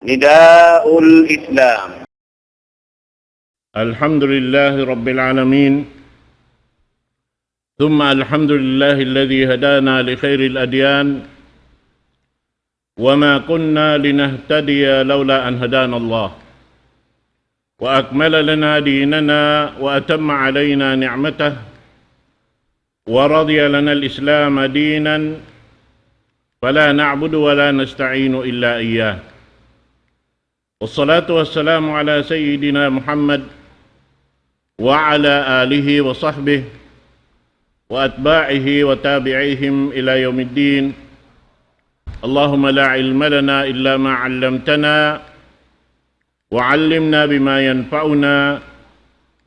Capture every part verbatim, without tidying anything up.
نداء الإسلام. الحمد لله رب العالمين، ثم الحمد لله الذي هدانا لخير الأديان، وما كنا لنهتدي لولا أن هدانا الله، وأكمل لنا ديننا وأتم علينا نعمته، ورضي لنا الإسلام دينا، فلا نعبد ولا نستعين إلا إياه. والصلاة والسلام على سيدنا محمد وعلى آله وصحبه وأتباعه وتابعيهم إلى يوم الدين. اللهم لا علم لنا إلا ما علمتنا، وعلمنا بما ينفعنا،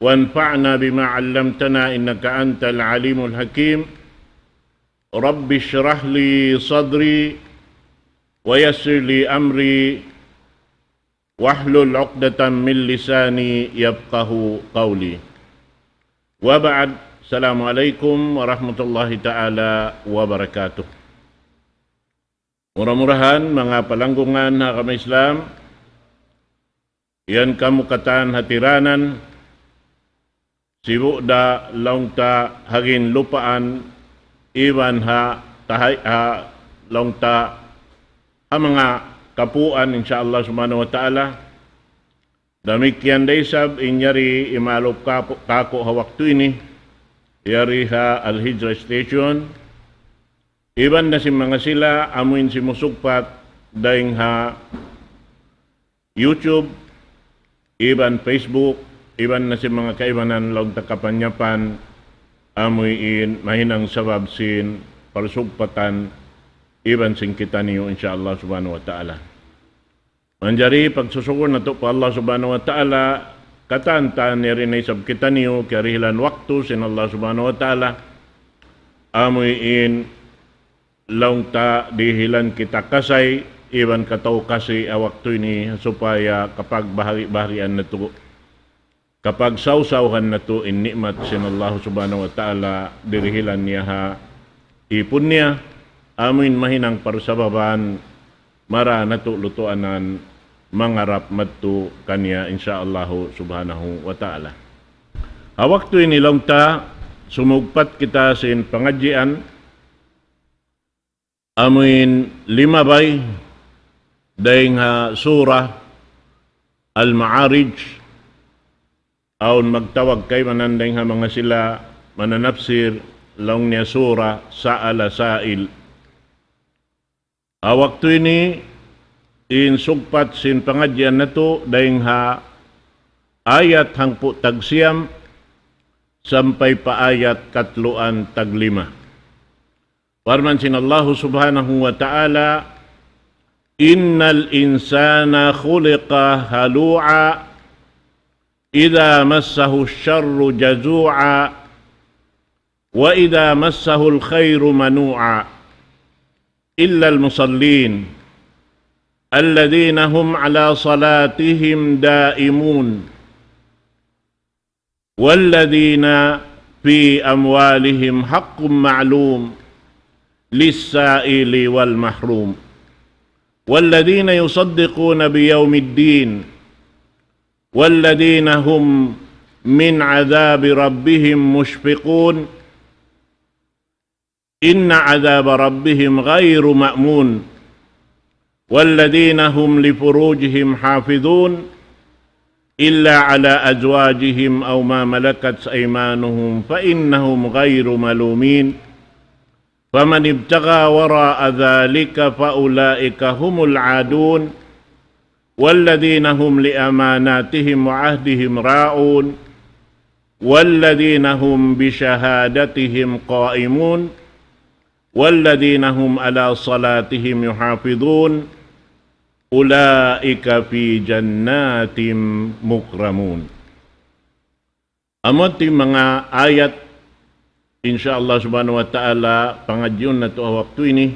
وانفعنا بما علمتنا، إنك أنت العليم الحكيم. رب اشرح لي صدري، ويسر لي أمري، واحلل عقدة من لساني يفقه قولي. وبعد، السلام عليكم ورحمة الله تعالى وبركاته. Mura-murahan, manga palanggungan ha agama Islam, yan kamu katan hatiranan, sibu' da laung ta ha ginlupaan, iban ha tahay, ha laung ta ha manga kapuan, insya Allah subhanahu wa ta'ala. Damikkiyan da isab in yari imalup kaku', kaku' ha waktu ini, yari ha Al-Hijrah Station, iban na sin manga sila amuin simusugpat dayn ha YouTube, iban Facebook, iban na sin manga kaibanan laung ta kapanyapan, amuin mahinang sabab sin parsugpatan iban sin kitaniyu, insya Allah subhanahu wa ta'ala. Manjari pagsusukur natu' pa Allah subhanahu wa ta'ala, katan-katan yari na isab kitaniyu, kiyarihilan waktu sin Allah subhanahu wa ta'ala, amuin laung ta dihilan kita kasay, iban kataw kasi ha waktu ini, supaya kapagbahari-baharian natu', kapagsawsawan natu' in ni'mat sin Allah subhanahu wa ta'ala, dirihilan niya ha ipun niya, amuin mahinang parsababan, mara natu' lutuanan, mangarap madtu kaniya, insya Allah subhanahu wa ta'ala. Ha waktu ini laung ta, sumugpat kita sin pangadjian, amuin limabay dayn ha Surah Al-Ma'arij, awn magtawag kaibanan dayn ha manga sila mananapsir, laung niya Surah Sa'ala Sa'il. Ha waktu ini, in sugpat sin pangadjian natu' dayn ha ayat hangpu' tagsiyam sampay pa ayat katluan taglima. Parman sin Allahu subhanahu wa ta'ala, إن الإنسان خلق هلوعا إذا مسه الشر جزوعا وإذا مسه الخير منوعا إلا المصلين الذين هم على صلاتهم دائمون والذين في أموالهم حق معلوم للسائل والمحروم والذين يصدقون بيوم الدين والذين هم من عذاب ربهم مشفقون إن عذاب ربهم غير مأمون والذين هم لفروجهم حافظون إلا على أزواجهم أو ما ملكت أيمانهم فإنهم غير ملومين فمن ابتغى وراء ذلك فأولئك هم العادون والذين هم لأماناتهم وعهدهم راعون والذين هم بشهاداتهم قائمون والذين هم على صلاتهم يحافظون أولئك في جنات مكرمون. Amu in manga ayat, insya Allah subhanahu wa ta'ala, pangadjiun natu' ha waktu ini.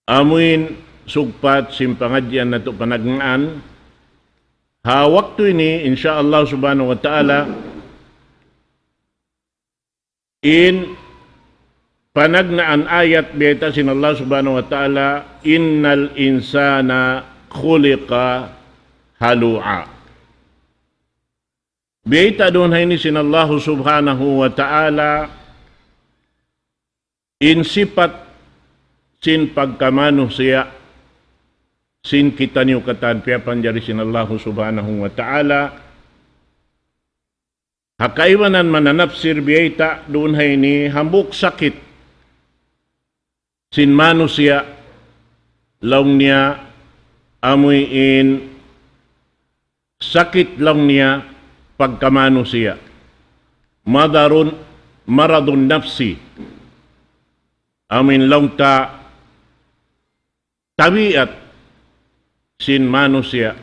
Amuin sugpat sin pangadjian natu' panagnaan. Ha waktu ini, insya Allah subhanahu wa ta'ala, in panagnaan ayat biyayta' sin Allah Subhanahu wa Ta'ala, إن الإنسان خلق هلوعا. Biyayta' duun ha ini sin Allah Subhanahu wa Ta'ala, in sipat sin pagkamanusiya' sin kitaniyu katan piyapanjari sin Allah Subhanahu wa Ta'ala. Ha kaibanan mananapsir biyayta' duun ha ini hambuuk sakit sin manusiya', laung niya amuin sakit laung niya pagkamanusiya'. Madarun, maradun nafsi. Amuin laung ta tabiat sin manusiya'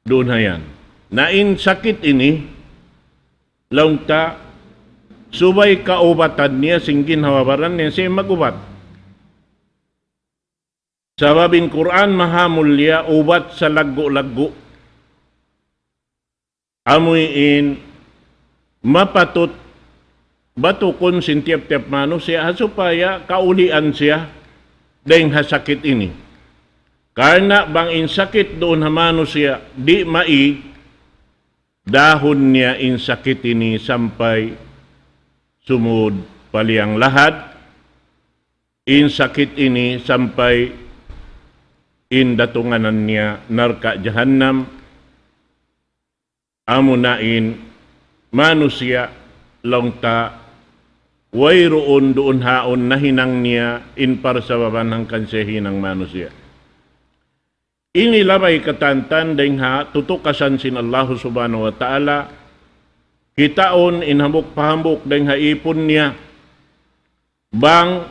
duun ha yan. Na in sakit ini, laung ta, subay kaubatan niya sin ginhawa-baran niya sin mag-ubat. Sabab in Qur'an mahamulliya ubat salaggu'-laggu'. Amuin mapatut batukun sin tiyap-tiyap manusiya' ha supaya kaulian siya dayng ha sakit ini. Karna' bang in sakit duun ha manusiya' di' mai, dahun niya in sakit ini sampay sumud pa liyang lahad, in sakit ini sampay in datunganan niya narka' jahannam, amuna in manusiya' laung ta wayruun duun haun nahinang niya in parsababan hangkan siya hinang manusiya'. Ini labay katantan dayng ha tutukasan sin Allahu Subhanahu wa Ta'ala, kitaun in hambuuk pa hambuuk dayng ha ipun niya, bang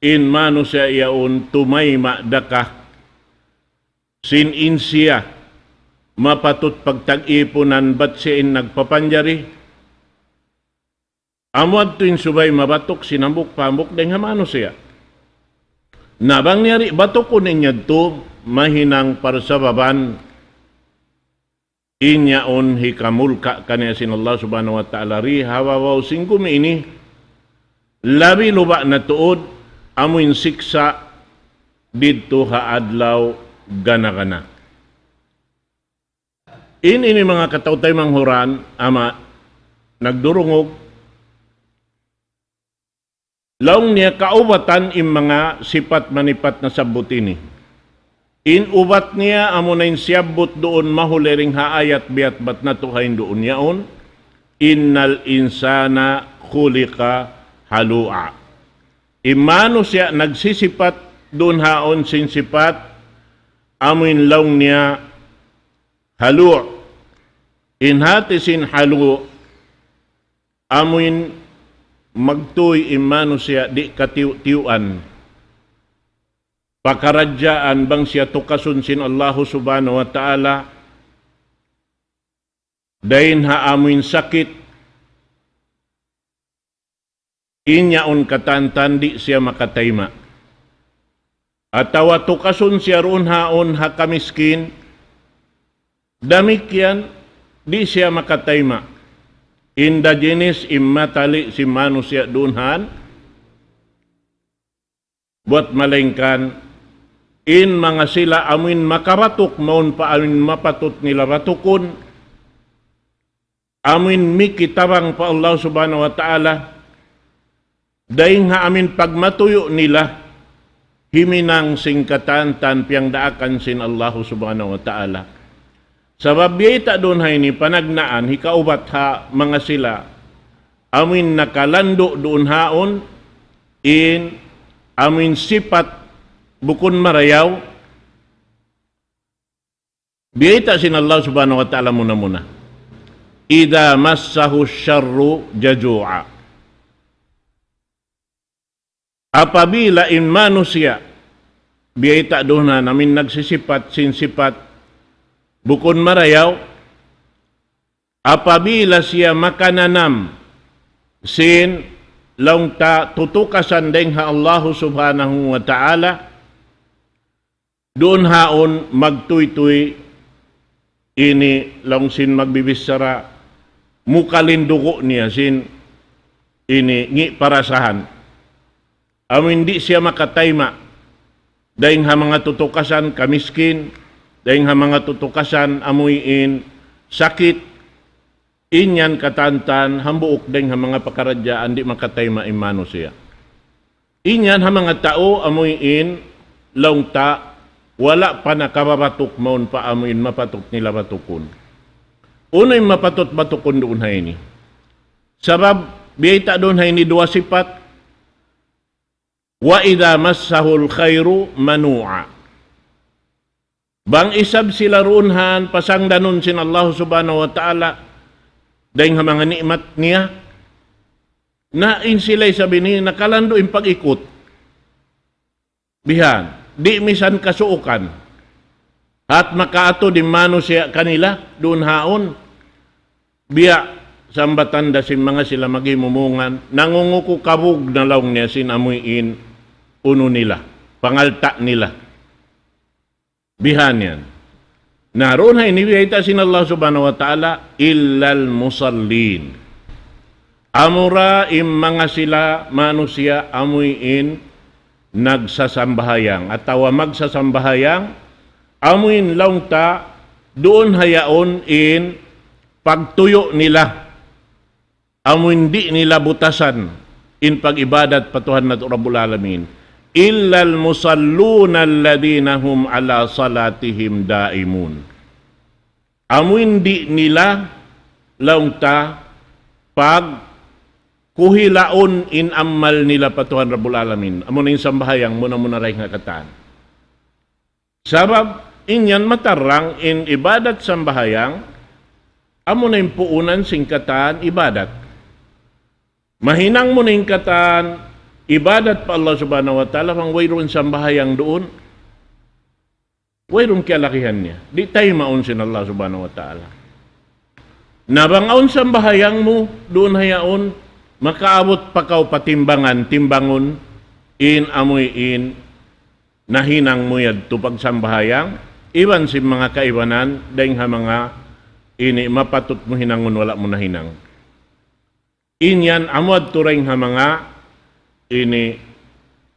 in manusiya' yaun tumayma' da ka sin in siya mapatut pagtag-ipunan bat siya in nagpapanjari. Amu yadtu in subay mabatuk sin hambuuk pa hambuuk dayng ha manusiya'. Na bang niya di' batukun in yadtu, mahinang parsababan in yaun hikamulka' kaniya sin Allah Subhanahu wa Ta'ala di ha babaw sin gumi ini, labi luba' na tuud amuin siksa' didtu ha adlaw gana-gana. In ini manga kataw-taymanghuran, ama' nagdurungug, laung niya kaubatan in manga sipat manipat nasabbut ini. In ubat niya amuna in siyabbut duun mahuli dayng ha ayat biyatbat natu' ha in duun yaun, إن الإنسان خلق هلوعا. In manusiya' nagsisipat duun haun sin sipat, amuin laung niya halu'. In hati sin halu', amuin magtuy in manusiya' di' katiyu'-tiyuan. Pakaradjaan bang siya tukasun sin Allahu Subhanahu wa Ta'ala, dayn ha amuin sakit, in yaun katantan di' siya makatayma'. Atawa tukasun siya duun haun ha kamiskin, damikkiyan di' siya makatayma'. In da jinis in matali' sin manusiya' duun haun, buwat malaingkan in manga sila amuin makabatuk mawn pa amuin mapatut nila batukun, amuin mikitabang pa Allah Subhanahu wa Ta'ala, dayn ha amuin pagmatuyu' nila, himinang sin katantan piyangdaakan sin Allah Subhanahu wa Ta'ala. Sabab biyayta' duun ha ini panagnaan hikaubat ha manga sila amuin nakalandu' duun haun in amuin sipat bukun marayaw, biyayta' sin Allah Subhanahu wa Ta'ala muna-muna, إذا مسه الشر جزوعا. Apabila in manusiya', biyayta' duun ha amuin nagsisipat sin sipat bukun marayaw, apabila siya makananam sin laung ta tutukasan dayn ha Allahu Subhanahu wa Ta'ala, duun haun magtuytuy ini laung sin magbibichara, mukal in dugu' niya sin ini ngi' parasahan. amuin di' siya makatayma' dayng ha manga tutukasan kamiskin, dayng ha manga tutukasan amuin sakit, in yan katantan hambuuk dayng ha manga pakaradjaan di' makatayma' in manusiya'. In yan ha manga tau amuin laung ta wala' pa nakababatuk mawn pa amuin mapatut nila batukun. Unu in mapatut batukun duun ha ini? Sabab biyayta' duun ha ini duwa sipat. وإذا مسه الخير منوعا. Bang isab sila duun ha pasangdanun sin Allah Subhanahu wa Ta'ala dayng ha manga ni'mat niya, na in sila isab ini nakalandu' in pag-ikut. Bihan, di' misan kasuukan. Hat makaatud in manusiya' kanila duun haun. Biya' sambatan da sin manga sila maghimumungan, nangunguku kabug na laung niya sin amuin unu nila, pangalta' nila. Bihan yan. Na duun ha ini biyayta' sin Allah Subhanahu wa Ta'ala, إلا المصلين. Amura in manga sila manusiya' amuin nagsasambahayang atawa magsasambahayang, amuin laung ta duun ha yaun in pagtuyu' nila, amuin di' nila butasan in pag-ibadat pa Tuhan natu' Rabbul Alamin. إلا المصلون الذين هم على صلاتهم دائمون. Amuin di' nila laung ta pagkuhilaun in amal nila pa Tuhan Rabbul Alamin. Amuna in sambahayang muna-muna dayng ha katan. Sabab in yan matarrang in ibadat sambahayang, amuna in puunan sin katan ibadat. Mahinang mu na in katan ibadat pa Allah Subhanahu wa Ta'ala, bang wayruun sambahayang duun, wayruun kiyalakihan niya. Di' taymaun sin Allah Subhanahu wa Ta'ala. Na bang awn sambahayang mu duun ha yaun, makaabut pa kaw pa timbangan, timbangun in amuin nahinang mu yadtu pagsambahayang, iban sin manga kaibanan, dayng ha manga ini mapatut mu hinangun wala' mu nahinang. In yan amu yadtu dayng ha manga ini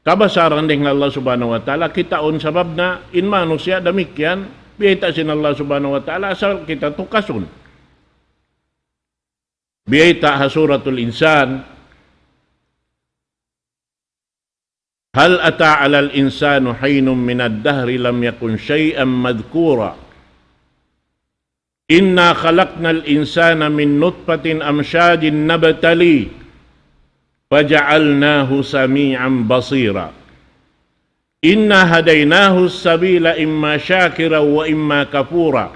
kabasaran dayng ha Allah Subhanahu wa Ta'ala, kitaun sabab na in manusiya' damikkiyan, biyayta' sin Allah Subhanahu wa Ta'ala, asal kita tukasun. Biyayta' ha Suratul Insan, هل أتى على الإنسان حين من الدهر لم يكن شيئا مذكورا. إنا خلقنا الإنسان من نطفة أمشاج نبتليه فجعلناه سميعا بصيرا. إنا هديناه السبيل إما شاكرا وإما كفورا.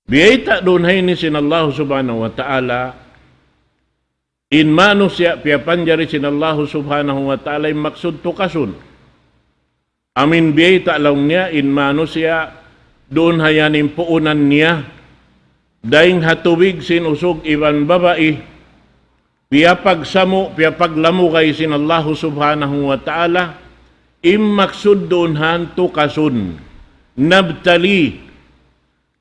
Biyayta' duun ha ini sin Allah Subhanahu wa Ta'ala, in manusiya' piyapanjari sin Allah Subhanahu wa Ta'ala in maksud tukasun. Amuin biyayta' laung niya in manusiya' duun ha yan in puunan niya, dayng ha tubig sin usug iban babai, piyapagsamu', piyapaglamugay sin Allah Subhanahu wa Ta'ala, in maksud duun ha yan tukasun. نبتليه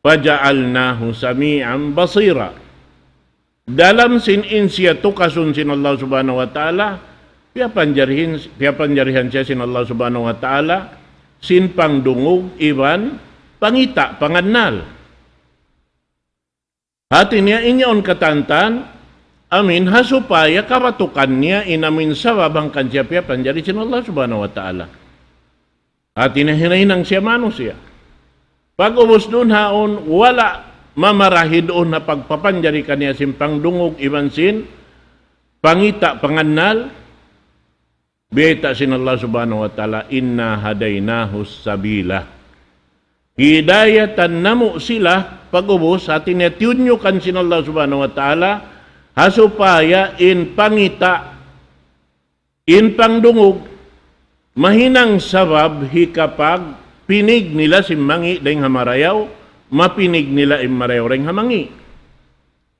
فجعلناه سميعا بصيرا. Dalam sin in siya tukasun sin Allah Subhanahu wa Ta'ala, piyapanjarihin, piyapanjarihan siya sin Allah Subhanahu wa Ta'ala, sin pangdungug iban pangita', pangannal. Hati niya in yaun katantan, amuin ha supaya kabatukan niya in amuin sabab hangkan siya piyapanjari sin Allah Subhanahu wa Ta'ala. Hati niya hinahinang siya manusiya'. Pag-ubus duun haun, wala' mamarahi duun ha pagpapanjari kaniya sin pangdungug iban sin pangita', pangannal, biyayta' sin Allah Subhanahu wa Ta'ala, إنا هديناه السبيل. Hidayatan namu' sila, pag-ubus, hati niya tiyunyukan sin Allah Subhanahu wa Ta'ala, ha supaya in pangita', in pangdungug, mahinang sabab hikapagpinig nila sin mangi' dayng ha marayaw, mapinig nila in marayaw dayng ha mangi'.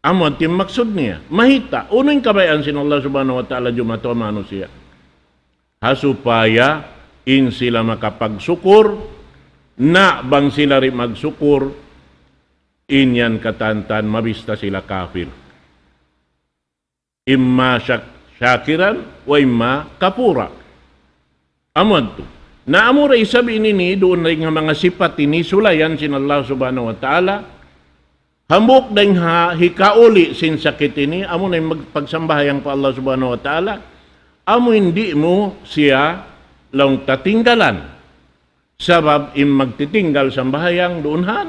Amu yadtu in maksud niya. Mayta', unu in kabayaan sin Allah Subhanahu wa Ta'ala jumatu ha manusiya'? Ha supaya in sila makapagsukur, na bang sila di' magsukur, in yan katantan mabista sila kapir. إما شك-, شاكرا وإما كفورا. Amu yadtu. Na amu ra isab ini duun dayn ha manga sipat ini sulayan sin Allah Subhanahu wa Ta'ala. Hambuuk dayn ha hikauli sin sakit ini, amu na in mag-, pagsambahayang pa Allah Subhanahu wa Ta'ala, amu in di' mu siya laung ta tinggalan. Sabab in magtitinggal sambahayang duun han.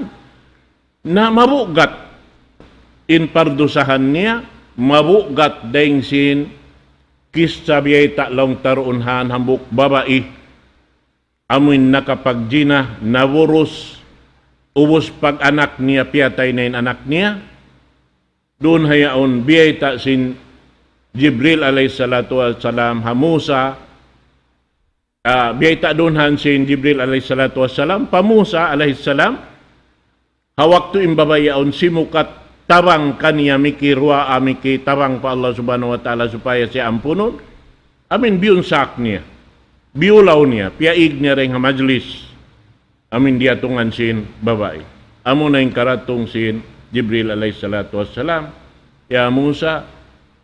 Na mabugat in pardusahan niya, mabugat dayn sin kissa biyayta' laung ta duun han hambuuk babai. Amu in nakapagjina, naburus, ubus pag-anak niya, piyatay na in anak niya. Duun ha yaun, biyayta' sin Jibril alayhi salatu wassalam, ha Musa, ah, biyayta' duun han sin Jibril alayhi salatu wassalam, pa Musa alayhi salam, ha waktu in babai yaun simukat tabang kaniya miki ruwaa, miki tabang pa Allah Subhanahu wa Ta'ala supaya siya ampunun. Amin biyunsak niya. Biyulaw niya. Piyaig niya dayn ha majlis. Amin diyatungan sin babai. Amu na in karatung sin Jibril alayhi salatu wassalam. Ya Musa,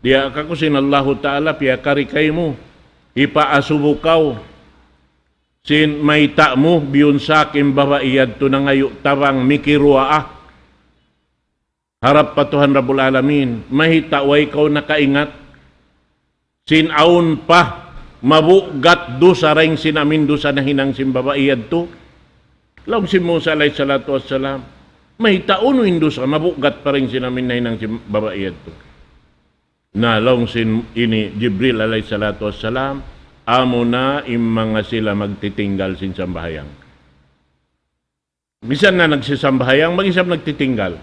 diyaak aku sin Allahu Ta'ala piyakari kaymu. Hipaasubu kaw. Sin mayta' mu, biyunsak in babai yadtu nangayu' tabang miki ruwaa. Harap pa Tuhan Rabbul Alamin, mayta' way kaw nakaingat. Sin awn pa, mabugat dusa dayn sin amin dusa nahinang sin babai yadtu. Laung sin Musa alayhi salatu wassalam, mayta' unu in dusa, mabugat pa dayn sin amin nahinang sin babai yadtu. Na laung sin ini Jibril alayhi salatu wassalam, amu na in manga sila magtitinggal sin sambahayang. Misan na nagsisambahayang, mag-isab nagtitinggal.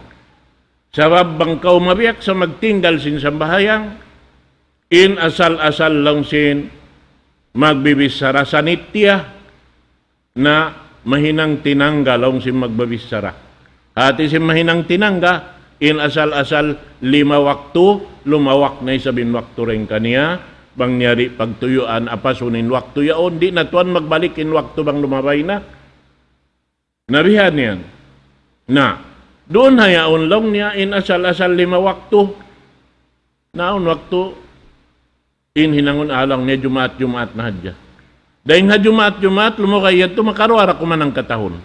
Sabab bang kaw mabiya' sa magtinggal sin sambahayang, in asal-asal laung sin magbibichara sanit tiya, na mahinang tinangga laung sin magbabichara. Hati sin mahinang tinangga, in asal-asal lima waktu, lumawak na isab in waktu dayn kaniya, bang niya di' pagtuyuan apasun in waktu yaun, di' na tuwan magbalik in waktu bang lumabay na. Na bihan yan. Na, duun ha yaun laung niya in asal-asal lima waktu. Na awn waktu in hinangun laung niya Jumaat-Jumaat na hadja. Dayn ha Jumaat-Jumaat, lumugay yadtu makaruwa ra kuman hangkatahun.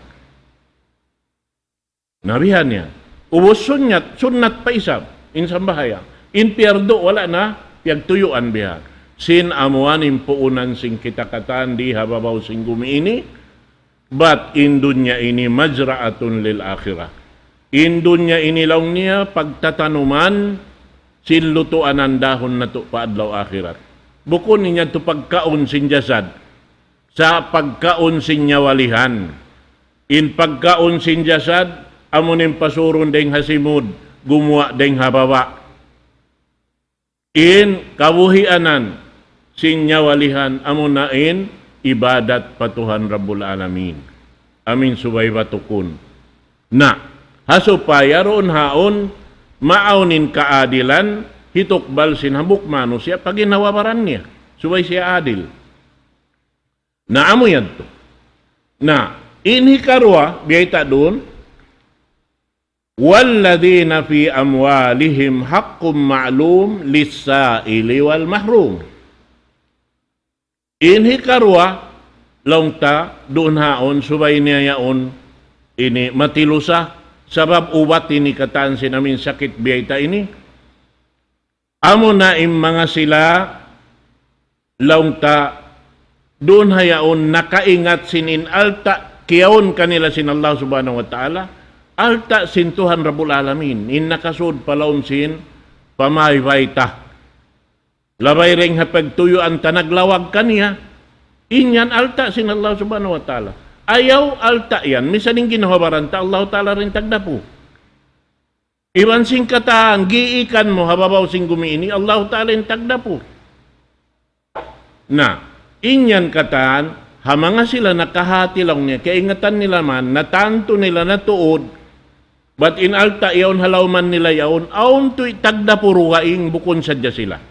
Na bihan yan. Ubus sunnat, sunnat pa isab in sambahayang. In piyardu wala' na piyagtuyuan bihan. Sin amu yan in puunan sin kita katan di ha babaw sin gumi ini, bat in dunya ini مزرعة للآخرة. In dunya ini laung niya pagtatanuman sin lutuanan dahun natu' pa adlaw akhirat. Bukun in yadtu pagkaun sin jasad, sa' pagkaun sin nyawalihan. In pagkaun sin jasad, amu in pasurun dayn ha simud, gumuwa' dayn ha baba'. In kabuhianan sin nyawalihan amu na in ibadat pa Tuhan Rabbul Alamin. Amin subay batukun. Na, ha supaya duun haun, maawn in kaadilan, hitukbal sin hambuuk manusiya' pa ginhawa-baran niya. Subay siya adil. Na amu yadtu. Na, in hikaruwa, biyayta' duun, والذين في أموالهم حق معلوم للسائل والمحروم. In hikaruwa, laung ta, duun haun, subay niya yaun, ini matilusa, sabab ubat ini katan sin amin sakit biyayta' ini. Amu na in manga sila laung ta duun ha yaun nakaingat sin in alta' kiyaun kanila sin Allah Subhanahu wa Ta'ala, alta' sin Tuhan Rabbul Alamin, in nakasud pa lawm sin pamaybay ta. Labay dayn ha pagtuyuan ta naglawag kaniya, in yan alta' sin Allah Subhanahu wa Ta'ala. Ayaw alta' yan, misan in ginhawa-baran ta, Allah Ta'ala da in tagdapu. Iban sin katan, giikan mu ha babaw sin gumi ini, Allahu Ta'ala in tagdapu. Na, in yan katan, ha manga sila nakahati laung niya, kaingatan nila man, natantu nila na tuud, bat in alta' yaun ha lawman nila yaun, awn tuy tagdapu dugaing bukun sadja sila.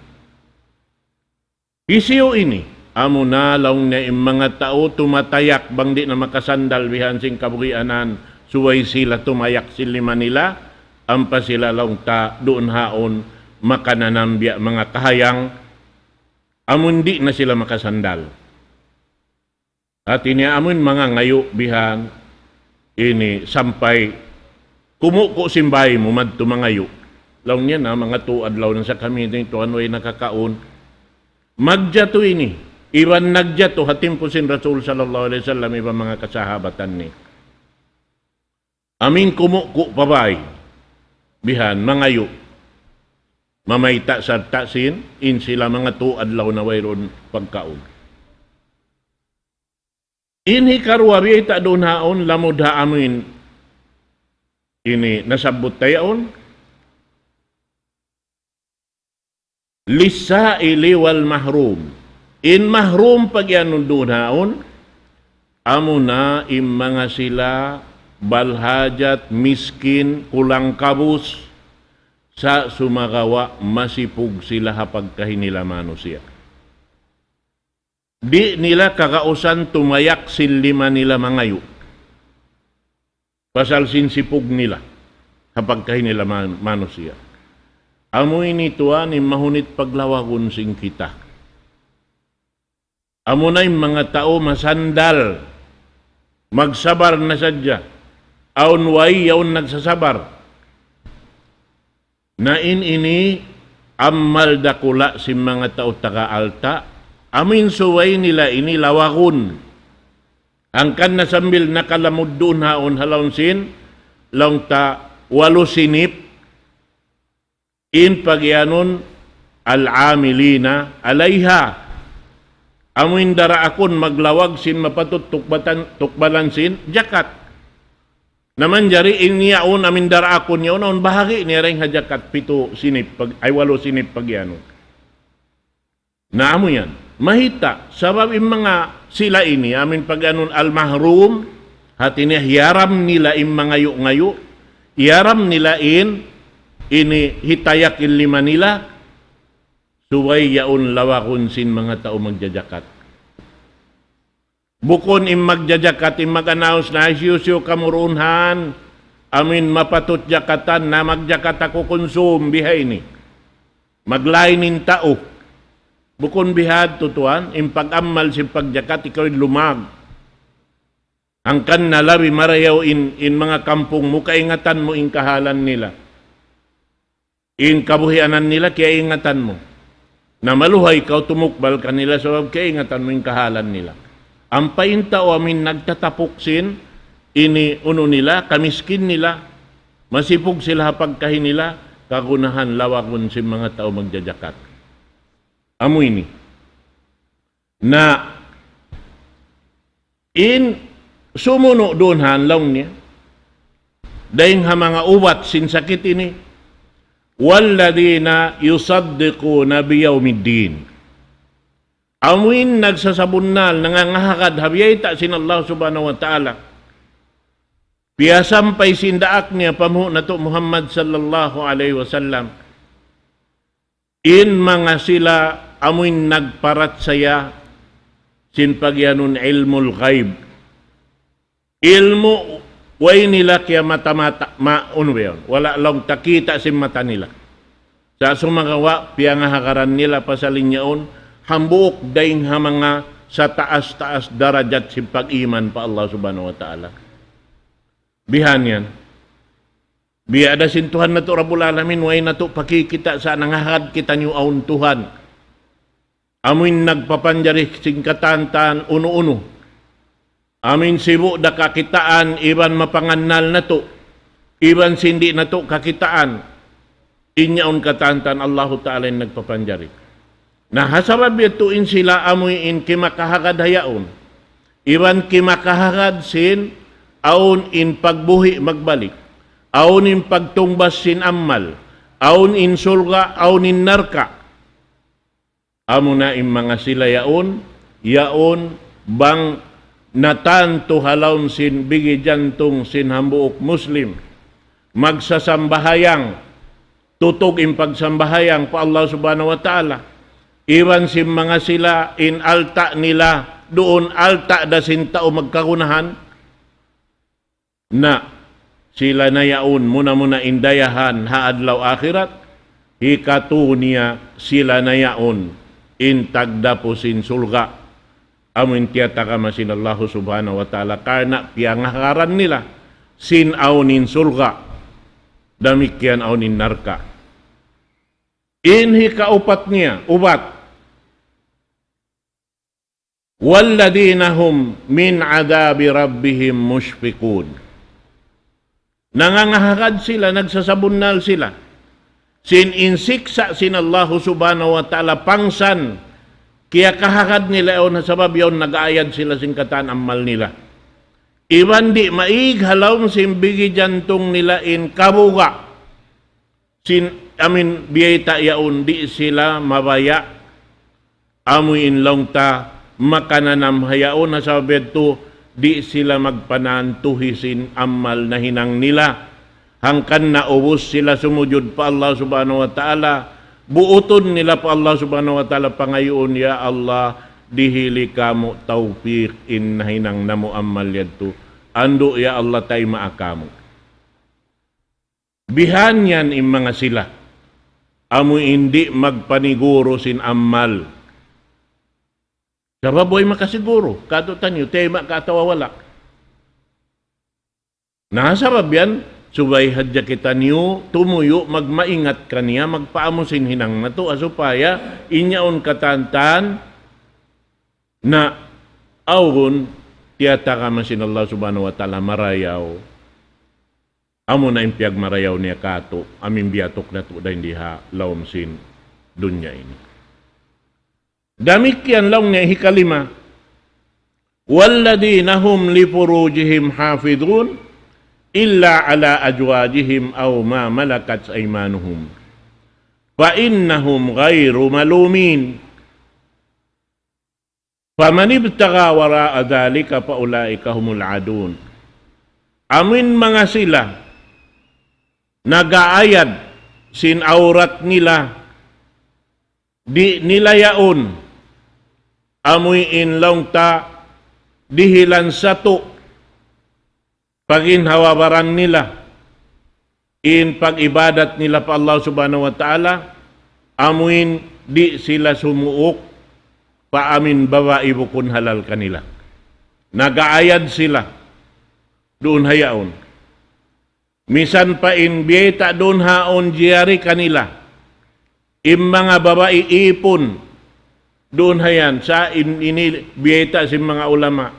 Hisiyu ini? Amu na laung niya in manga tau tumatayak bang di' na makasandal bihan sin kabuhianan, subay sila tumayak sin lima nila, ampa sila laung ta duun haun makananam biya' manga kahayang, Amun di' na sila makasandal. Hati niya amun mangangayu' bihan ini sampay kumuku' sin bāy mu madtu mangayu'. Laung niya na manga tū adlaw na sa kami didtu way nakakaun. Magjatu ini. Iban nagjatu ha timpu sin Rasul sallallahu alayhi wasallam iban manga kasahabatan niya. Amun kumuku' pa bāy. Bihan, mangayu'. Mamayta' sarta' sin, in sila manga tū adlaw na wayruun pagkaun. In hikaruwa biyayta' duun haun lamud ha amun ini nasabbut ta yaun. للسائل والمحروم. In mahrum pagiyanun duun haun, amuna in manga sila balhajat, miskin, kulang kabus, sa' sumagawa' masipug sila ha pagkahi nila manusiya'. Di' nila kagausan tumayak sin lima nila mangayu'. Pasal sin sipug nila. Ha pagkahi nila man-, manusiya'. Amu ini tuwan in mahunit paglawagun sin kita. Amuna in manga tau masandal. Magsabar na sadja. Awn way yaun nagsasabar. Na in ini amal dakula' sin manga tau taga alta', amu in subay nila ini lawagun. Hangkan na sambil nakalamud duun haun ha lawm sin, laung ta walu sinip, in pagiyanun العاملين عليها. Amu in daraakun maglawag sin mapatut tukbatan-, tukbalan sin jakat. Na manjari in yaun amun daraakun yaun, awn bahagi' niya dayn ha jakat pitu sinip pag-, ay, walu sinip pagiyanun. Na amu yan. Mahita', sabab in manga sila ini, amun pagiyanun al-mahrum, hati niya hiyaram nila in mangayu'-ngayu', hiyaram nila in, ini hitayak in lima nila, subay yaun lawagun sin manga tau magjajakat. Bukun in magjajakat, in mag-announce na, "Hisiyu-siyu kamu duun han, amun mapatut jakatan, na magjakat aku kunsum biha ini." Maglain in tau. Bukun bihadtu tuwan, in pag-amal sin pagjakat ikaw in lumag. Hangkan na labi marayaw in, in manga kampung mu, kaingatan mu in kahalan nila. In kabuhianan nila, kiyaingatan mu. Na maluhay kaw tumukbal kanila sabab kiyaingatan mu in kahalan nila. Ampa in tau amun nagtatapuk sin, ini unu nila, kamiskin nila, masipug sila ha pagkahi nila, kagunahan lawagun sin manga tau magjajakat. Amu ini. Na in sumunu' duun han laung niya, dayn ha manga ubat sin sakit ini, والذين يصدقون بيوم الدين. Amuin nagsasabunnal, nangangahagad ha biyayta' sin Allah Subhanahu wa Ta'ala. Piyasampay sin daak niya pa Muhammad sallallahu alayhi wasallam. In manga sila amuin nagparachaya sin pagiyanun ilmul ghaib. Ilmu' way nila kiyamata-mata, ma-, unu ba yan? Wala' laung ta kita' sin mata nila. Sa' sumagawa' piyangahagaran nila pasal in yaun, hambuuk dayn ha manga sataas-taas darajat sin pag-iman pa Allah Subhanahu wa Ta'ala. Bihan yan. Biya' da sin Tuhan natu' Rabbul Alamin, way natu' pakikita' sa' nangahagad kitaniyu awn Tuhan. Amuin nagpapanjari sin katantan unu-unu. Amuin sibu' da kakitaan iban mapangannal natu'. Iban sin di' natu' kakitaan. In yaun katantan Allahu Ta'ala in nagpapanjari. Na ha sabab yadtu in sila amuin kimakahagad ha yaun. Iban kimakahagad sin awn in pagbuhi' magbalik. Awn in pagtungbas sin amal. Awn in surga', awn in narka'. Amuna in manga sila yaun, yaun bang natantu ha lawm sin bigi jantung sin hambuuk Muslim. Magsasambahayang, tutug in pagsambahayang pa Allah Subhanahu wa Ta'ala. Iban sin manga sila in alta' nila, duun alta' da sin tau magkagunahan. Na, sila na yaun, muna-muna in dayahan ha adlaw akhirat, hikatu niya sila na yaun, in tagdapu sin surga', amu in tiyatagama sin Allahu Subhanahu wa Ta'ala, karna' piyangahagaran nila sin awn in surga', damikkiyan awn in narka'. In hikaupat niya, upat, والذين هم من عذاب ربهم مشفقون. Nangangahagad sila, nagsasabunnal sila sin in siksa' sin Allahu Subhanahu wa Ta'ala, pangsan kiyakahagad nila yaun, sabab yaun nag-aayad sila sin katan amal nila. Iban di' maig ha lawm sin bigi jantung nila in kabuga' sin amin biyayta' yaun, di' sila mabaya', amu in laung ta, makananam ha yaun, ha sabab yadtu di' sila magpanantuhi sin amal nahinang nila. Hangkan na ubus sila sumujud pa Allah Subhanahu wa Ta'ala, buutun nila pa Allah Subhanahu wa Ta'ala, pangayuun, "Ya Allah, dihili kamu' tawpik in nahinang namu' amal yadtu. Andu', ya Allah, taymaa kamu'." Bihan yan in manga sila, amu in di' magpaniguru sin amal. Sabab way makasiguru, katu' taniyu, tayma' ka atawa wala'. Na sabab yan, subay hadja kitaniyu tumuyu', magmaingat kaniya, magpaamu sin hinang natu', ha supaya in yaun katantan na awn tiyatagama sin Allah Subhanahu wa Ta'ala marayaw. Amu na in piyagmarayaw niya katu', amu in biyatuk natu' dayn di ha lawm sin dunya ini. Damikkiyan laung niya hikalima, والذين هم لفروجهم حافظون إلا على أزواجهم أو ما ملكت أيمانهم فإنهم غير ملومين. فمن ابتغى وراء ذلك فأولئك هم العادون. Amu in manga sila nag-aayad sin awrat nila, di' nila yaun, amu in laung ta, dihilan satu' paginhawa-baran nila in pag-ibadat nila pa Allah Subhanahu wa Ta'ala, amu in di' sila sumuuk pa amu in babai bukun halal kanila. Nag-aayad sila duun ha yaun. Misan pa in biyayta' duun ha yaun jiyari kanila in manga babai ipun duun ha yan, sa' in, ini biyayta' sin manga ulama.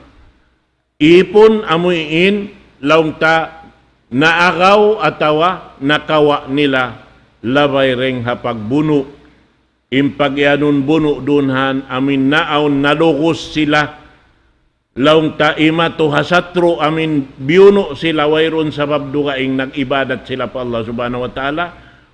Ipun amu in laung ta naagaw atawa nakawa' nila labay dayn ha pagbunu'. In pag-iyanun bunu' duun ha yan, amu in naawn nalugus sila laung ta imatu ha satru', amu in biyunu' sila, wayruun sabab dugaing nag-ibadat sila pa Allah Subhanahu wa Ta'ala,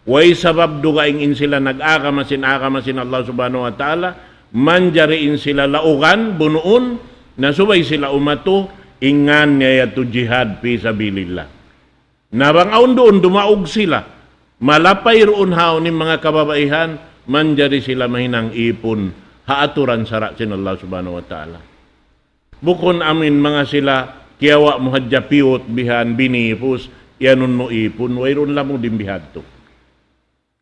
way sabab dugaing in sila nag-agama sin agama sin Allah Subhanahu wa Ta'ala, manjari in sila laugan, bunuun, na subay sila umatu, in ngan niya yadtu jihad fi sabilillah. Na bang awn duun dumaug sila, malapay duun ha yaun in manga kababaihan, manjari sila mahinang ipun ha aturan sara' sin Allah Subhanahu wa Ta'ala. Bukun amu in manga sila, kiyawa' mu hadja piyut bihan, binipus, iyanun mu ipun, wayruun lamud in bihadtu.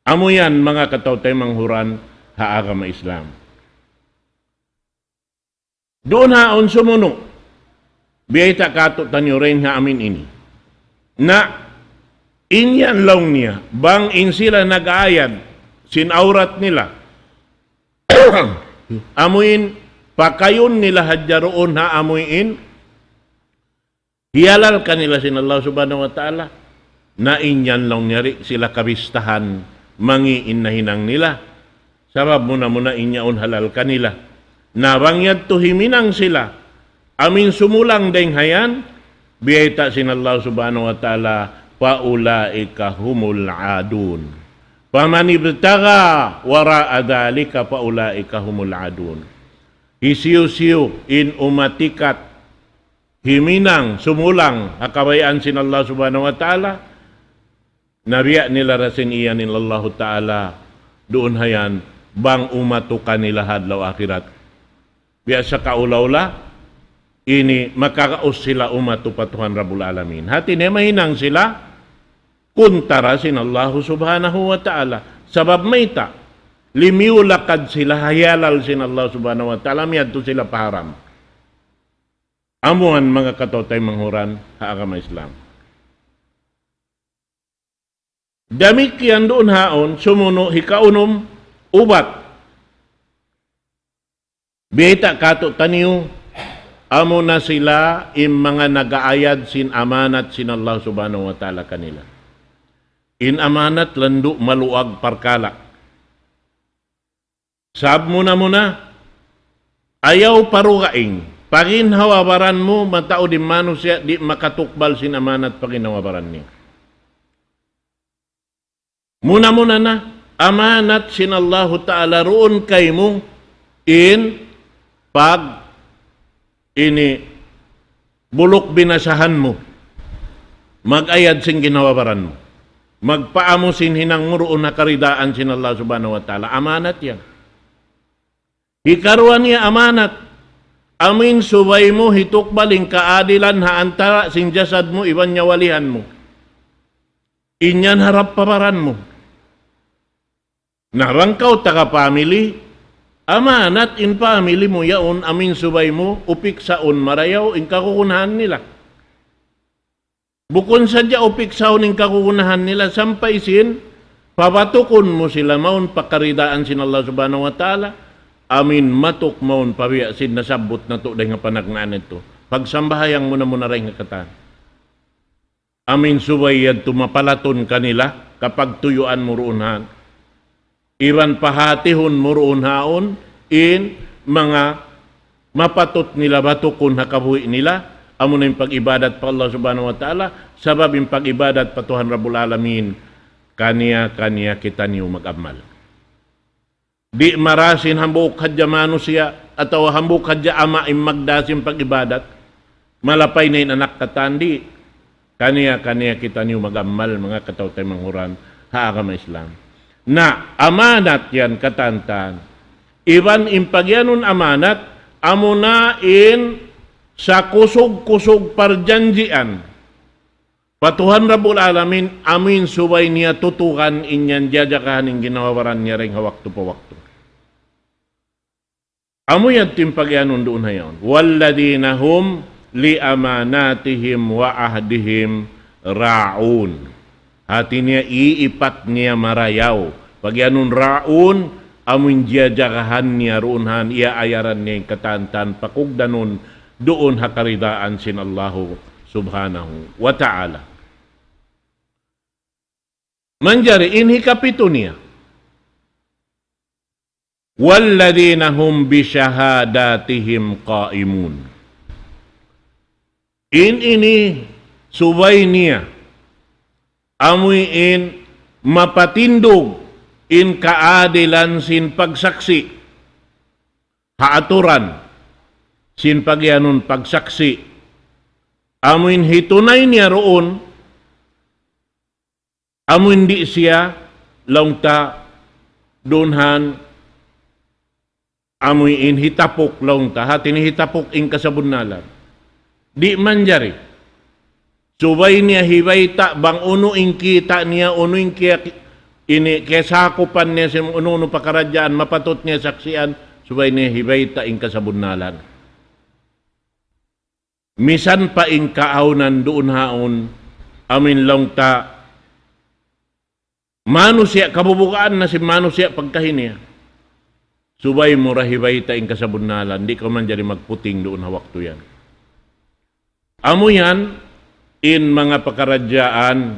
Amu yan manga kataw-taymanghuran ha agama Islam. Duun ha yaun sumunu', biyayta' katu'taniyu dayn ha amin ini. Na, in yan laung niya, bang in sila nag-aayad sin awrat nila, amu in pakayun nila hadja duun ha amu in hiyalal kanila sin Allah Subhanahu wa Ta'ala, na in yan laung niya di' sila kabistahan mangi' in nahinang nila. Sabab muna-muna in yaun halal kanila. Na bang yadtu himinang sila amu in sumulang dayn ha yan, biyayta' sin Allah Subhanahu wa Ta'ala, فأولئك هم العادون. فمن ابتغى وراء ذلك فأولئك هم العادون. Hisiyu-siyu in umatikat, himinang, sumulang ha kabayaan sin Allah Subhanahu wa Ta'ala, na biya' nila da sin iyan in Allahu Ta'ala duun ha yan, bang umatu kanila ha adlaw akhirat. Biya' sa kaula-ula, ini makagaus sila umatu pa Tuhan Rabbul Alamin. Hati niya mahinang sila kuntara sin Allahu Subhanahu wa Ta'ala. Sabab mayta'? Limiyulakad sila ha hiyalal sin Allah Subhanahu wa Ta'ala, miyadtu sila pa haram. Amuan manga kataw-taymanghuran ha agama Islam. Damikkiyan duun haun, sumunu' hikaunum, ubat. Biyayta' katu'taniyu, amuna sila in manga nag-aayad sin amanat sin Allah Subhanahu wa Ta'ala kanila. In amanat landu' maluag parkala'. Sabab muna-muna, ayaw parugaing, paginhawa-baran mu, mataud in manusiya' di' makatukbal sin amanat paginhawa-baran niya. Muna-muna na, amanat sin Allahu Ta'ala duun kaymu in pag ini buluk binasahan mu. Mag-ayad sin ginhawa-baran mu. Magpaamu sin hinang mu duun ha karidaan sin Allah Subhanahu wa Ta'ala. Amanat yan. Hikaruwa niya amanat. Amuin subay mu hitukbal in kaadilan ha antara' sin jasad mu iban nyawalihan mu. In yan harap pa baran mu. Na bang kaw taga family, amanat in family mu yaun, amuin subay mu, upiksaun marayaw in kagunahan nila. Bukun sadja upiksaun in kagunahan nila, sampay sin pabatukun mu sila mawn pa karidaan sin Allah Subhanahu wa Ta'ala, amuin matuk mawn pa biya' sin nasabbut natu' dayn ha panagnaan yadtu. Pagsambahayang muna-muna dayn ha katan. Amuin subay yadtu mapalatun kanila, kapagtuyuan mu duun haun. Iban pahatihun mu duun haun, in manga mapatut nila batukun ha kabuhi' nila, amuna in pag-ibadat pa Allah Subhanahu wa Ta'ala, sabab in pag-ibadat pa Tuhan Rabbul Alamin, kaniya-kaniya kitaniyu mag-amal. Di' marasin hambuuk hadja manusiya' atawa hambuuk hadja ama' in magdā sin pag-ibadat. Malapay na in anak katan, di'. Kaniya-kaniya kitaniyu mag-amal, manga kataw-taymanghuran ha agama Islam. Na, amanat yan katantan. Iban in pagiyanun amanat, amuna in sakusug-kusug parjanjian pa Tuhan Rabbul Alamin, amuin subay niya tutukan in yan jajagahan in ginhawa-baran niya dayn ha waktu pa waktu. Amu yadtu in pagiyanun duun ha yaun. وَالَّذِينَ هُمْ لِأَمَانَاتِهِمْ وَعَهْدِهِمْ رَاعُونَ. Hāti niya iipat niya marayaw. Pagiyanun ra'un, amuin jajagahan niya duun haun, iyaayaran niya in katantan pakugdanun duun ha karidaan sin Allahu Subhanahu wa Ta'ala. Manjari in hikapitu niya. وَالَّذِينَ هُمْ بِشَهَادَاتِهِمْ قَائِمُونَ. In ini subay niya, amuin mapatindug in kaadilan sin pagsaksi', ha aturan sin pagiyanun pagsaksi', amuin hitunay niya duun, amuin di' siya laung ta duun haun, amuin hitapuk laung ta, hāti niya hitapuk in kasabunnalan. Di' manjari. Subay niya hibayta' bang unu in kita' niya, unu in kiya-, ini, kiyasakupan niya sin unu-unu pakaradjaan, mapatut niya saksian, subay niya hibayta' in kasabunnalan. Misan pa in kaawnan duun haun, amuin laung ta, manusiya' kabubugaan na sin manusiya' pagkahi niya. Subay mu da hibayta' in kasabunnalan, di' kaw manjari magputing duun ha waktu yan. Amu yan, in manga pakaradjaan,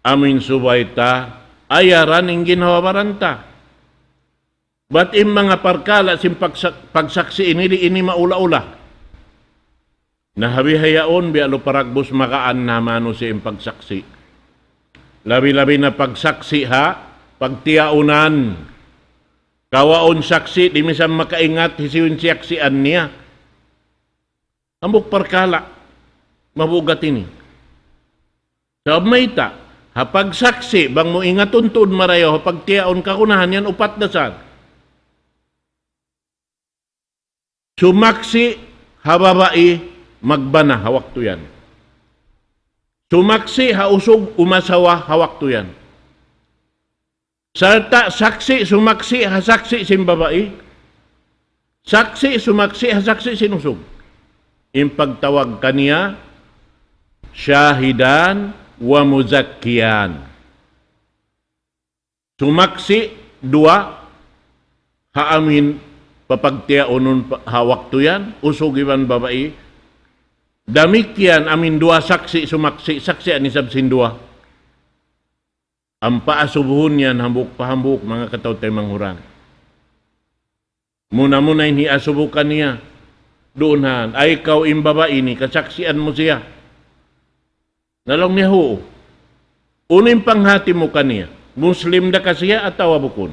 amuin subay ta, ayaran in ginhawa-baran ta. Bat in manga parkala' sin pagsak-, pagsaksi' ini, di' ini maula-ula. Na ha bihaun, biya' lu paragbus magaan na manusiya' in pagsaksi'. Labi-labi na pagsaksi' ha pagtiyaunan. Kawaun saksi', di' misan makaingat hisiyu in siyaksian niya. Hambuuk parkala', mabugat ini. Sabab mayta', ha pagsaksi', bang mu ingatun tuud marayaw, ha pagtiyaun kagunahan yan, upat da isab. Sumaksi' ha babai magbana ha waktu yan. Sumaksi' ha usug umasawa ha waktu yan. Sarta' saksi', sumaksi' ha saksi' sin babai. Saksi', sumaksi' ha saksi' sin usug. In pagtawag kaniya, shahidan wa muzakkiyan. Sumaksi' duwa, ha amin papagtiyaunun pa-, ha waktu yan, usug iban babai. Damikkiyan amin duwa saksi', sumaksi', saksian isab sin duwa. Ampa asubuhun yan hambuuk pa hambuuk, manga kataw-taymanghuran. Muna-muna in hiyasubu kaniya. Duun han, ay kaw in babai ini, kasaksian mu siya. Na laung niya, huun. Unu in panghati mu kaniya? Muslim da ka siya atawa bukun?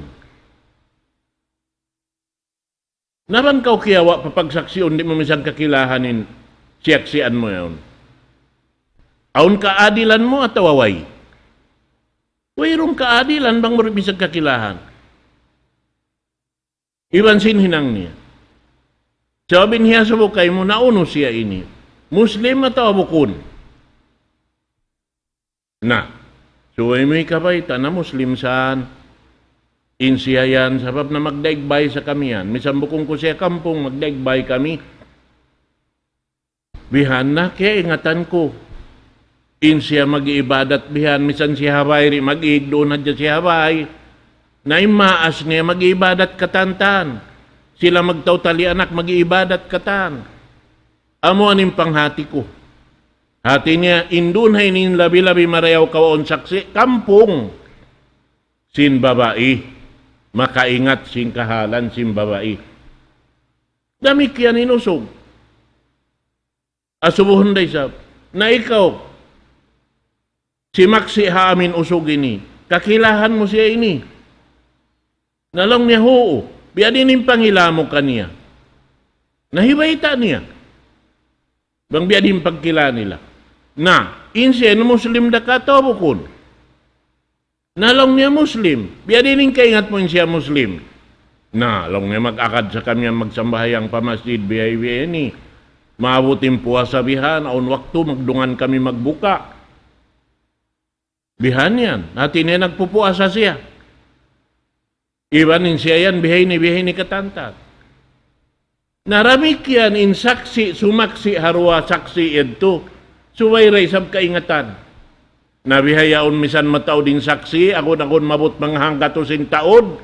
Na bang kaw kiyawa' pa pagsaksiun, di' mu misan kakilahan in siyaksian mu yaun. Awn kaadilan mu atawa way? Wayruun kaadilan bang mu di' misan kakilahan. Iban sin hinang niya. Sabab in hiyasubu kaymu na unu siya ini. Muslim atawa bukun? Na, subay mu hikabayta' na Muslim san. In siya yan, sabab na magdaig bay sa kami yan. Misan bukun ku siya kampung, magdaig bay kami. Bihan na, kiyaingatan ku. In siya mag-iibadat bihan, misan siya ha bay, di' mag-iig duun hadja siya ha bay. Na in maas niya, mag-iibadat katan-katan. Sila magtaw tali anak, mag-iibadat katan. Amu yan in panghati ku. Hati niya, in duun ha ini in labi-labi marayaw kawaun saksi', kampung sin babai. Makaingat sin kahalan sin babai. Damikkiyan in usug. Asubuhun da isab. Na ikaw, simaksi' ha amin usug ini. Kakilahan mu siya ini? Na laung niya, huu. Biya' diin in pangila mu kaniya? Na hibayta' niya. Bang biya' diin pagkila nila. Na, in siya na Muslim da ka atawa bukun? Na laung niya Muslim. Biya' diin in kaingat mu in siya Muslim? Na, laung niya mag-agad sa kami yan magsambahayang pa masjid biya'-biya' ini. Maabut in puasa bihan, awn waktu magdungan kami magbuka. Bihan yan. Hati niya nagpupuasa siya. Iban in siya yan, bihaini, bihaini katan-katan. Na damikkiyan in saksi', sumaksi' ha duwa saksi' yadtu. Subay da isab kaingatan. Na bihaun misan mataud in saksi', agun-agun maabut manga hanggatus in taud,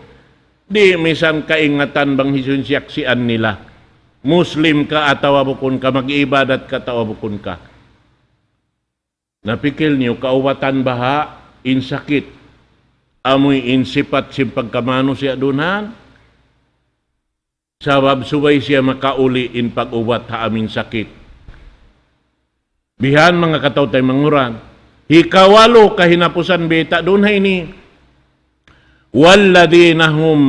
di' misan kaingatan bang hisiyu in siyaksian nila. Muslim ka atawa bukun ka, mag-iibadat ka atawa bukun ka. Na pikil niyu, kaubatan baha' in sakit. Amu in sipat sin pagkamanusiya' duun han. Sabab subay siya makauli' in pag-ubat ha amin sakit. Bihan manga kataw-taymanghuran. Hikawalu kahinapusan bayta' duun ha ini. وَالَّذِينَ هُمْ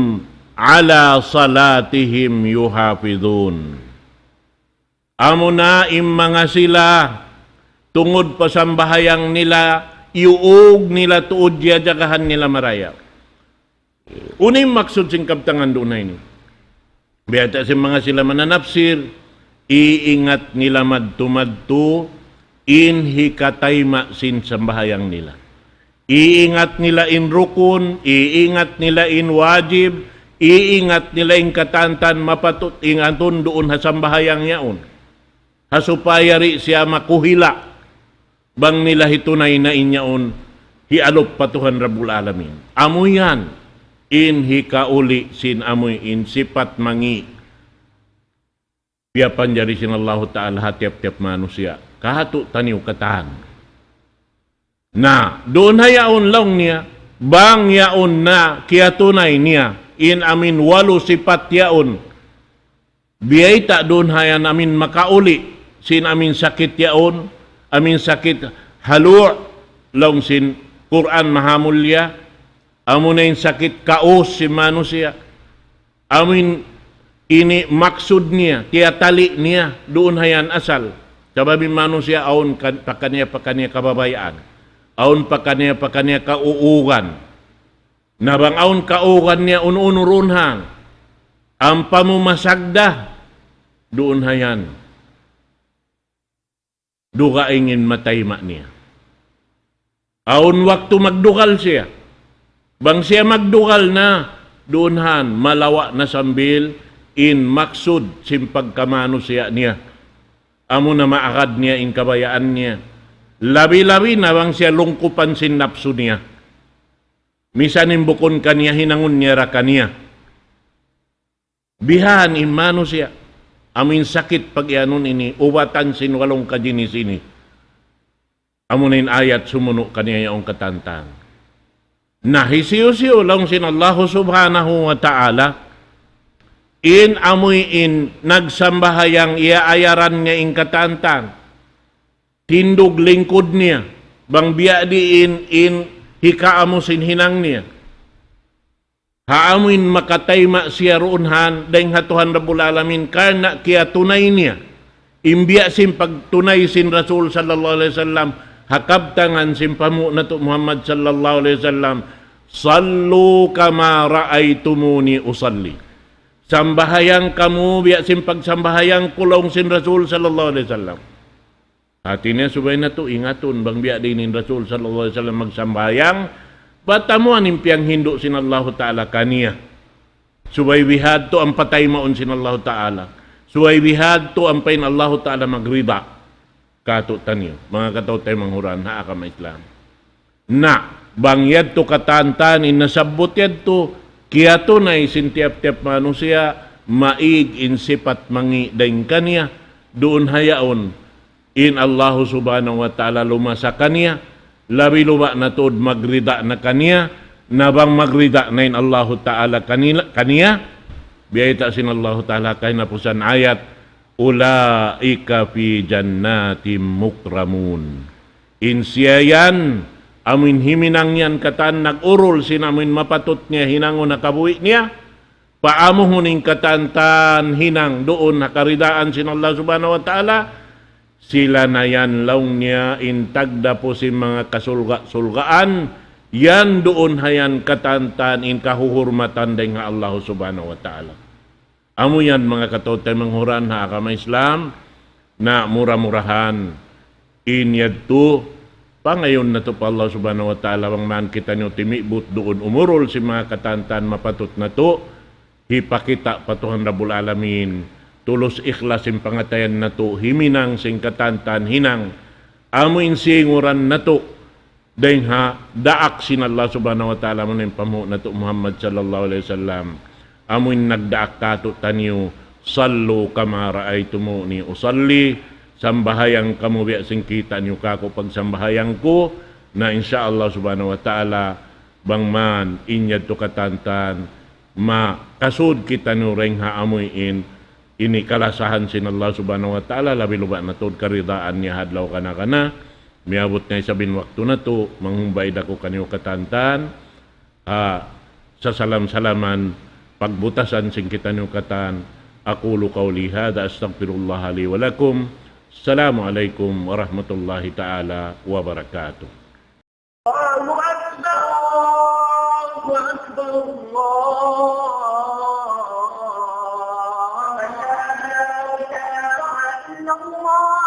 عَلَىٰ صَلَاتِهِمْ يُحَافِظُونَ. Amuna in manga sila, tungud pa sambahayang nila, iyuug nila tuud, jiyajagahan nila marayaw. Unu in maksud sin kabtangan duun ha ini? Biya' ta sin manga sila mananapsir, iingat nila madtu-madtu, in hikatayma' sin sambahayang nila. Iingat nila in rukun, iingat nila in wajib, iingat nila in katan-katan mapatut ingatun duun ha sambahayang yaun. Ha supaya di' siya makuhila' bang nila hitunay na in yaun hialup pa Tuhan Rabbul Alamin. Amu yan in hikauli' sin amu in sipat mangi' piyapanjari sin Allahu Ta'ala ha tiyap-tiyap manusiya'. Kahatu' taniyu katan. Na, duun ha yaun laung niya, bang yaun na kiyatunay niya, in amin walu sipat yaun. Biyayta' duun ha yan amin makauli', sin amin sakit yaun, amin sakit halu', laung sin Qur'an Mahamulliya, amuna in sakit kaus sin manusiya'. Amin ini maksud niya, tiyatali niya, duun ha yan asal. Sabab in manusiya' awn kan-, pakaniya-pakaniya kababayaan. Awn pakaniya-pakaniya kauugan. Na bang awn kauugan niya unu-unu duun han. Ampa mu masagda, duun ha yan. Dugaing in matayma' niya. Awn waktu magdugal siya. Bang siya magdugal na, duun han, malawa' na sambil in maksud sin pagkamanusiya' niya. Amu na maagad niya in kabayaan niya. Labi-labi na bang siya lungkupan sin napsu niya. Misan in bukun kaniya, hinangun niya da kaniya. Bihan in manusiya', amu in sakit pag-iyanun ini, ubatan sin walu kajinis ini. Amu na in ayat sumunu' kaniya yaun katantan. Na hisiyu-siyu laung sin Allahu Subhanahu wa Ta'ala, in amuin nagsambahayang iyaayaran niya in katantan. Tindug lingkud niya, bang biya' diin in hikaamu sin hinang niya. Ha amuin makatayma' siya duun han, dayn ha Tuhan Rabbul Alamin, karna' kiyatunay niya. In biya' sin pagtunay sin Rasul sallallahu alayhi wasallam, ha kabtangan sin panghu' natu' Muhammad sallallahu alayhi wasallam, "صلوا كما رأيتموني أصلي." Sambahayang kamu, biya' sin pagsambahayang ku laung sin Rasul sallallahu alayhi wasallam. Hati niya subay natu' ingatun, bang biya' diin in Rasul sallallahu alayhi wasallam magsambahayang, bat amu in piyanghindu' sin Allahu Ta'ala kaniya. Subay bihadtu ampa taymaun sin Allahu Ta'ala. Subay bihadtu ampa in Allahu Ta'ala magrida. Katu' taniyu, manga kataw-taymanghuran ha agama Islam. Na, bang yadtu katantan in nasabbut yadtu, kiyatunay sin tiyap-tiyap manusiya', maig in sipat mangi' dayn kaniya, duun ha yaun, in Allahu Subhanahu wa Ta'ala lumasa kaniya, labi-labi na tuud magrida na kaniya, na bang magrida na in Allahu Ta'ala kanila, kaniya, biyayta' sin Allahu Ta'ala kahinapusan ayat, "أولئك في جنات مكرمون." In siya yan, amuin himinang yan katan nag-urul sin amuin mapatut niya hinangun ha kabuhi' niya, paamuhun in katantan hinang duun ha karidaan sin Allah Subhanahu wa Ta'ala, sila na yan laung niya in tagdapu sin manga kasulga'-sulgaan, yan duun ha yan katantan in kahuhurmatan dayn ha Allah Subhanahu wa Ta'ala. Amu yan manga kataw-taymanghuran ha agama Islam, na mura-murahan in yadtu, pangayuun natu' pa Allah Subhanahu wa Ta'ala, bang man kitaniyu timibut duun umurul sin manga katantan mapatut natu', hipakita' pa Tuhan Rabbul Alamin, tulus ikhlas in pangatayan natu', himinang sin katantan hinang, amu in singuran natu', dayn ha daak sin Allah Subhanahu wa Ta'ala, amu in panghu' natu' Muhammad sallallahu alayhi wasallam. Amu in nagdaak kātu'niyu, "صلوا كما رأيتموني أصلي." Sambahayang kamu biya' sin kita' niyu kāku' pagsambahayang ku. Na insya Allah Subhanahu wa Ta'ala, bang man in yadtu katantan, makasud kitaniyu dayn ha amuin ini kalasahan sin Allah Subhanahu wa Ta'ala, labi-labi na tuud karidaan niya ha adlaw kana-kana. Miyabut na isab in waktu natu', manghumbay da aku kaniyu katantan, ha sasalam-salaman, pagbutasan sin kitaniyu katan. أقول قولي هذا أستغفر الله لي ولكم. السلام عليكم ورحمة الله تعالى وبركاته. الله أكبر، الله أكبر، الله أكبر.